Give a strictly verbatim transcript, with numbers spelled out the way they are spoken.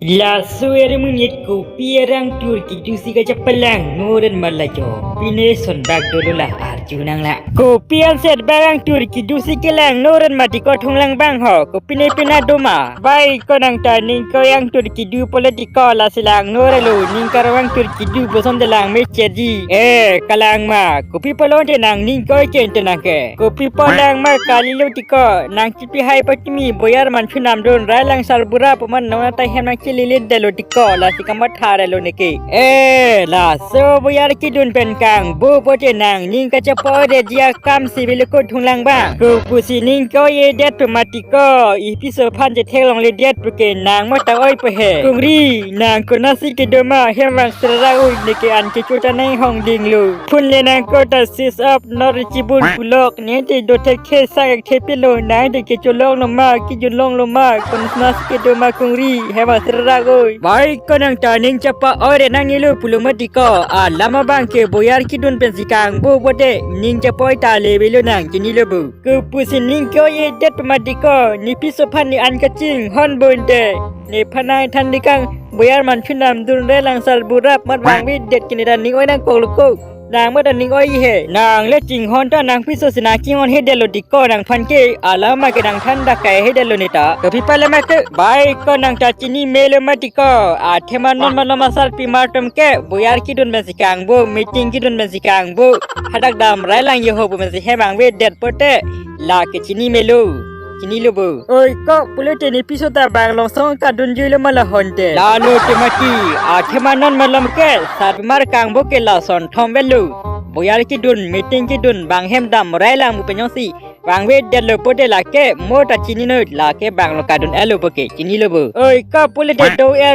Laso ere monit kopi arang tur kedo si kachepalang noren ma lajo. Pine son bak dolo la arju nang la. Kopi anset bak arang tur kedo si kelang noren ma tiko thonglang bang ho. Kopine pina doma. Bai ko nang ta ning ko arang tur kedo pole tiko lasi lang nore lo ning karwang tur kedo bosom de lang me chedi. Eh, kalang ma. Kopi pulote nang ning ko ken te nang ke. Kopi pulang ma kalilo tiko. Nang kipi hai patimi boyar manchunam dun rai lang sarbura puman nona ta hem nang chililin delo tiko lasi kamatha delo neke. Eh, laso boyar kedun pen kangbo pote nang ning kachepo de dia kam si bilu ko thonglang bang. Kopusi ning ko-e det pu ma tiko. Ipiso aphan je theklongle det pu ke nang mo ta oi pu he. Kungri, nang konasi kedoma hem vang sera oi neke an kecho ta nang hong dinglo. Phone le nang ko ta switch off nor chibun pulok ne te do thek the sak thepilo nang te kecholong lo ma kijulong lo ma konasi kedoma kungri hem vang sera oi. Bai ko nang ta ning chapa oi re nang nilo pulo ma tiko. Alam abang ke boyar kedun pen si kangbo pote ning chapa oi ta le bilu nang chinilo bu. Kopusi ning ko-e det pu ma tiko, ne piso aphan ne an kachinghon bonte. Nephan nang than dikang, boyar manchunam dun rai lang sarbura mat vangve det ke ne ta ning oi nang kok lo ko. Nang mat ta ning oi he. Nang le chinghon ta nang piso si nang chinghon he delo tiko nangphan ke. Alam ma ke nang than dak kai he delo ne ta. Kopi pale ma ke, bai ko nang ta chini melo ma tiko. Athema non malom asarpi mar atum ke, boyar kedun pen si kangbo, meeting kedun pen si kangbo. Hadak dam rai lang yo ho pu pen si hem vangve det pote. La ke chini melo. Chinilo bu. Oi ko pulote ne piso ta bang long song kadun juilo ma la honte. Lalo te mati. Athema non malom ke. Sarpi mar kangbo ke lason thom velo. Boyar kedun, meeting kedun, bang hem dam rai lang bu penyong si. Vangve det lo pote la ke mo ta chini noi la ke bang lo kadun elo poke chinilo bu. Oi ko pulote do er